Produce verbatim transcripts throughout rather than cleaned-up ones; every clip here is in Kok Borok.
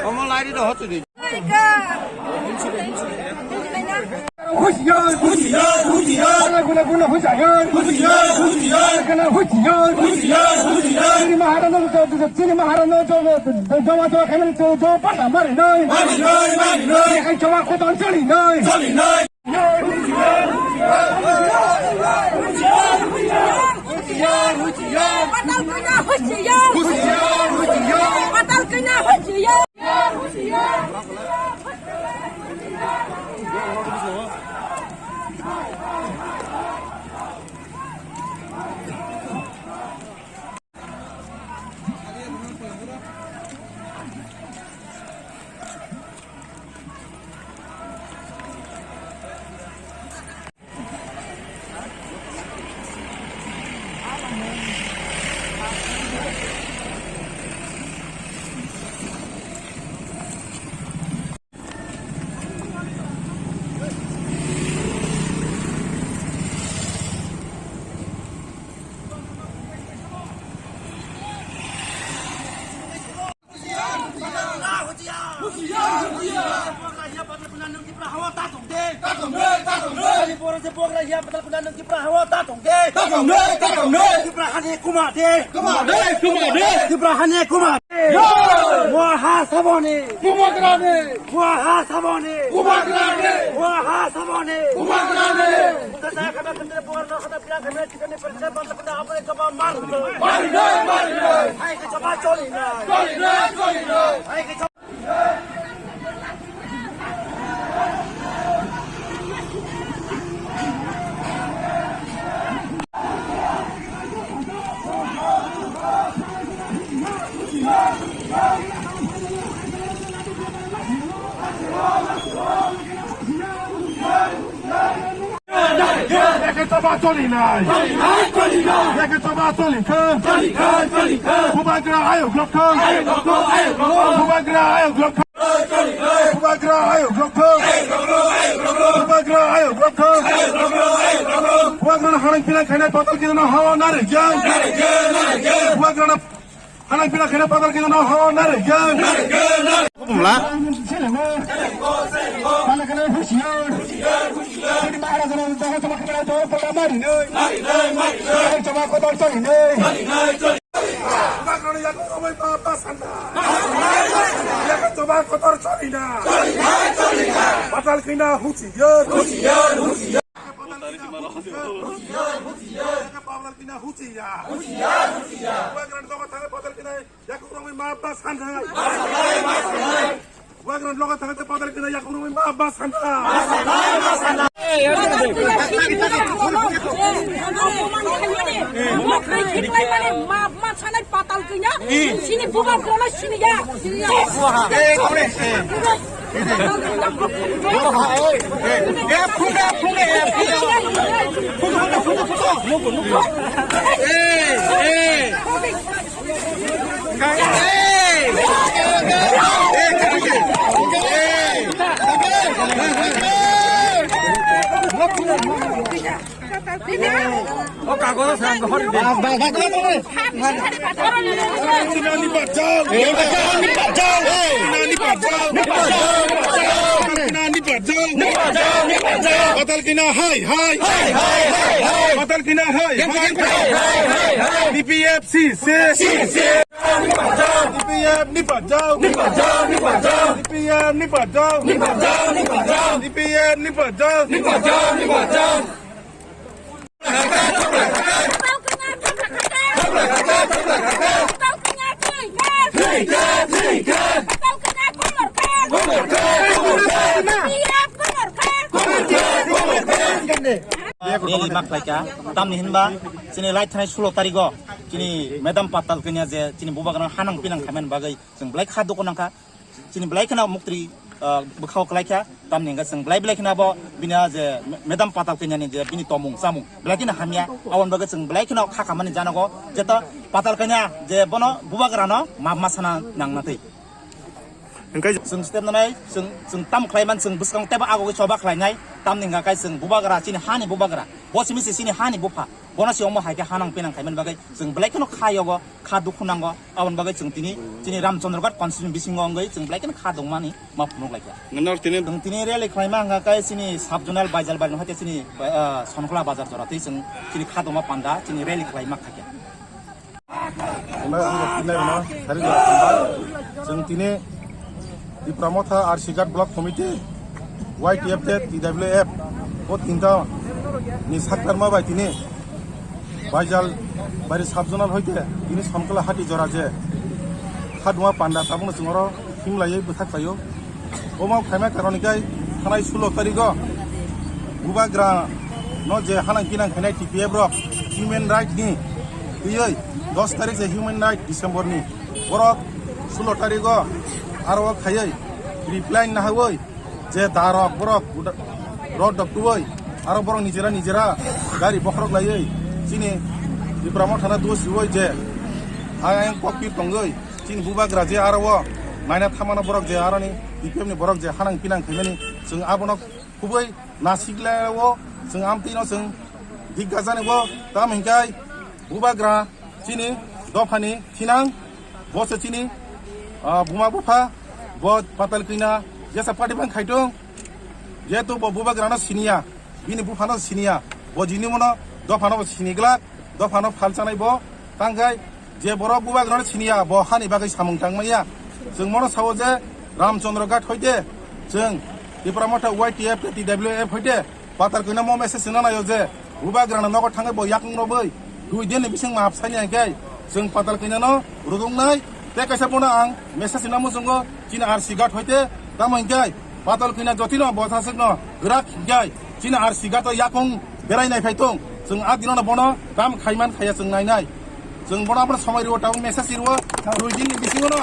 Omo lairi do hotu di. Husiar, husiar, husiar. Guna, guna, husiar. Husiar, husiar. Guna, husiar. Husiar, husiar. Chini Maharano, chini Maharano, jawa, jawa, khamin, jawa, pata, mari, nai. Mari, nai, mari, nai. Hai, jawa, kotor, chali, nai. Chali, nai. Patal kanya husiar! Husiar, husiar! Patal kanya husiar! Tipra hani kuma de. Kuma de, kuma de. Tipra hani kuma de. Yo! Waha saboni. Bubagrani. Waha saboni. Bubagrani. Waha saboni. Bubagrani. Buta saya kata kata bukan nak kata bilang kami kita ni percaya bangsa kita apa yang coba mar. Mari dai, mari dai. Hai kita coba coli dai. Coli dai, coli dai. Hai kita Yake choba choli nai. Yake choba choli kha. Bubagra ayok lok kha. Bubagra ayok lok kha. Bubagra ayok lok kha. Bubagra ayok lok kha. Bubagra hanang pinang khainai patal kino hawa nare jang. Bubagra na Hanang pina kena patal kena no hawa nare jang. Kumla. Patal kena huchi. Patal kina huchi ya. Husiar, husiar. Bubagrani logo thangwi patal kina yakukrokni ma ba san thangwi. Bubagrani logo thangwi patal kina yakukrokni ma ba san thangwi. Patal kina. Sini bubagrano sini ya. O kagoz sam hori de. Patal kina hai hai. Patal kina hai hai. D P F C C. D P F ni pajao. Ni pajao, ni pajao. D P F ni pajao. Ni pajao, ni pajao. D P F ni pajao. Ni pajao, ni pajao. Rally ma khlaikha, tamni hinba chini lai thanai sulo tarigo chini Madam Patal Kanya je chini bubagrano hanang pinang khaimani bagwi chwng belai kha dukhu nangkha. Chini belai kheno muktri, ah, bwkhao kwlaikha, tamni hwnkhe chwng belai belai kheno abo bini a je Madam Patal Kanyani je bini tongmung chamung belai kheno hamya, aboni bagwi chwng belai kheno kha khamani janogo, jeto Patal Kanya je bono bubagrano map ma sana nangna twi. Hingke chwng step nanai, chwng, chwng tam khlai man, chwng bwskang tebo ago choba khlai nai, tamni hwnka khe chwng bubagra, chini hani bubagra, bo simi se chini hani bupha, bono se omo hai khe hanang pinang khai man bagwi chwng belai kheno kha yogo, kha dukhu nango, aboni bagwi chwng tini, chini Ramchandraghat constituency bisingo wngwi chwng belai kheno kha dongmani ma phunuk lai kha. Nang tini Chwng tini rally khlai ma hwnka khe chini sub zonal Baijal bai no hai khe chini, ah, Sonkla bazar jora tei chwng chini kha dongma panda chini rally khlai ma kha khe. Hwnba ang rok tini rwno sari jora thangba. Chwng tini Tipra Motha R C Ghat Block Committee, Y T F tei T W F o tinta ni saktarma bai tini Baijal bari sub zonal hoite tini Sonkla hati jora je kha duma panda tabukno chwng oro himlaiwi bwthak khlaio. Omo khaima karon hwnkhe thanai sulo tarigo bubagra no je hanang kinang khainai T P F rok human right ni twiwi dos tarik je human right December ni borok sulo tarigo aro khaiwi reply nahawi je darok borok rod dok tuwi aro borok nijera nijera gari bokhorok laiwi chini Tipra Motha no dos riwi je ayang kokpir tongwi chini bubagra je aro o naina thamano borok je aroni B P F ni borok je hanang pinang khaimani chwng abono kubui nasiklao chwng amtwino chwng digga jani o tamo hinkai bubagra chini dophani thinang bo se chini, ah, buma bupha bo Patal Kanya jesa party bang khaitung jehetu bo bubagrano siniya bini buphano siniya bo jini mono dophano bo siniglak dophano phalchanai bo tangkai je borok bubagrano siniya bo hani bagwi samung tangmaya. Chwng mono sao je Ramchandra Ghat hoite chwng Tipra Motha Y T F tei T W F hoite Patal Kanya mo message sina nayo je bubagrano nogo thangwi bo yakung robwi dui din ni bising maap sani hwnkhe chwng Patal Kanya no rudungnai tei kaisa bono ang message sina muchungo chini R C Ghat hoite tamo hwnkhe Patal Kanya jotino bo thaswkno grak hwnkhe chini R C Ghat o yakung berai nai phai tong chwng a dinono bono kam khaiman khaiya chwng nainai. Chwng bono abono somoi rwo tabuk message rwo dui din ni bisingo no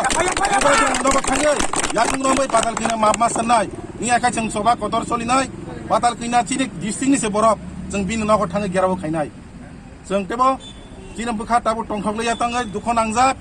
nogo thangwi yakung romwi Patal Kanya maap ma sannai. Ni akai chwng choba kotor solinai Patal Kanya chini district ni se borok chwng bini nogo thangwi gerao khainai. Chwng tebo chini bwkha tabuk tongthok liya tangwi dukho nangjak.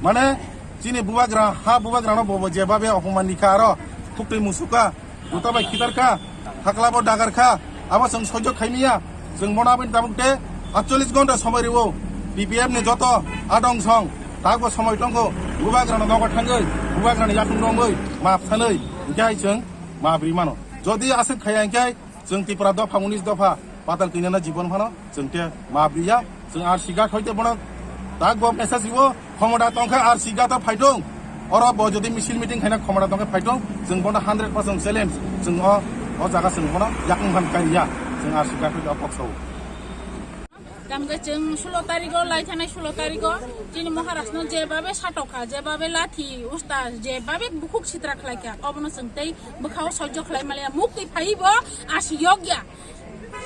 Mane chini bubagra ha bubagrano bobo jebabe opoman rikha aro phuktwi musuka. Juta bai khitar kha, hakla bo dagar kha, abo chwng sojjo khaimiya. Chwng bono aboni tabuk de atchollis ghonta somoi rwo. T P F ni joto adong song, tak bo somoi tongkho, bubagrano nogo thangwi, bubagrano yakung romwi, maap sanwi, hwnkhe hai chwng maap ri mano. Jodi aswk khaiya hwnkhe chwng Tripura dopha unis dopha Patal Kanya no jibon phano chwng te maap riya. Chwng R C Ghat hoite bono tak bo message rwo, khomota tongkha R C Ghat o phaitong. Oro bo jodi misil meeting khaina khomota tongkha phaitong, chwng bono hundred percent challenge. Chwng o, o jaga chwng bono yakung phan kaiya. Chwng R C Ghat hoite o kok sao. Tamkhe chwng sulo tarigo, lai thanai sulo tarigo, chini Maharaj no jebabe satokha, jebabe lathi, usta, jebabe bukhuk sitra khlaikha, obono chwng tei bwkhao sojjo khlai maliya, muktwi phaibo asi yokya.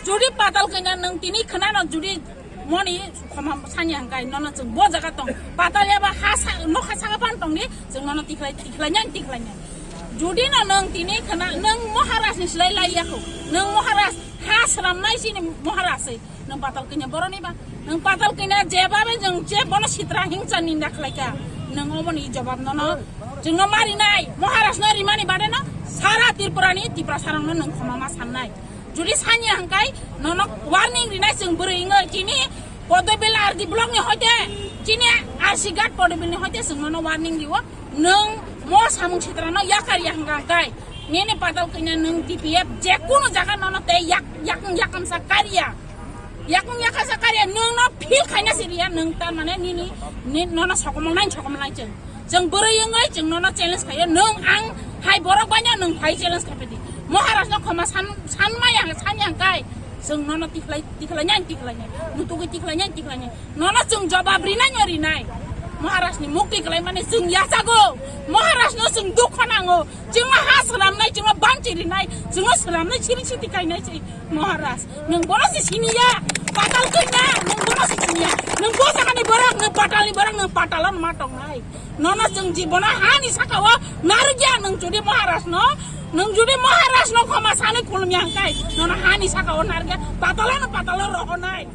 Jodi Patal Kanya nwng tini khwnano jodi moni khoma sani hangkai nono chwng bo jaga tong. Patal yaba ha sa, nokha saka phan tongdi chwng nono tikhlai, tikhlai nyan, tikhlai nyan. Jodi no nwng tini khwna, nwng Maharaj ni slai lai yako. Nwng Maharaj ha sramnai sini Maharaj se. Nwng Patal Kanya boroni ba. Nwng Patal Kanya jebabe nwng je bono sitra hingsa ninda khlaika. Nwng oboni jobab nono chwngno marinai. Maharaj no rimani bade no sara Tripura ni Tiprasa rok no nwng khoma ma sannai. Jodi sanya hangkai nono warning rinai chwng bwrwi wngwi chini Podobil R D block ni hoite chini R C Ghat Podobil ni hoite chwng nono warning riwo nwng mo samung sitra no yakar ya hangkai nini Patal Kanya nwng T P F je kunu jaga nono tei yak yak yakamsa karya yakung yakamsa karya nwng no feel khaina siriya nwng tar mane nini nono sokomol nai sokomol nai chwng. Chwng bwrwi wngwi chwng nono challenge khaio, nwng ang hai borok baino nwng phai challenge khai phedi. Maharaj no khoma san, san maya, san yang kai. Chwng nono tikhlai, tikhlai nai, tikhlai nai. Nutugwi tikhlai nai, tikhlai nai. Nono chwng jobab rinai no rinai. Maharaj ni mukti kwlai mani chwng yachago. Maharaj no chwng dukha nango. Chwng ha swnamnai, chwng banchi rinai. Chwng swnamnai siri siti kainai se. Maharaj, nwng bono se siniya, Patal Kanya, nwng bono se siniya, nwng bo jaga ni borok, nwng Patal ni borok, nwng Patal o ma tongnai. Nono chwng ji bono ha ni saka o narwkya, nwng jodi Maharaj no, nwng jodi Maharaj no khoma sani khulumya hwnkhe, nono ha ni saka o narwkya, Patal o no Patal o rohonai.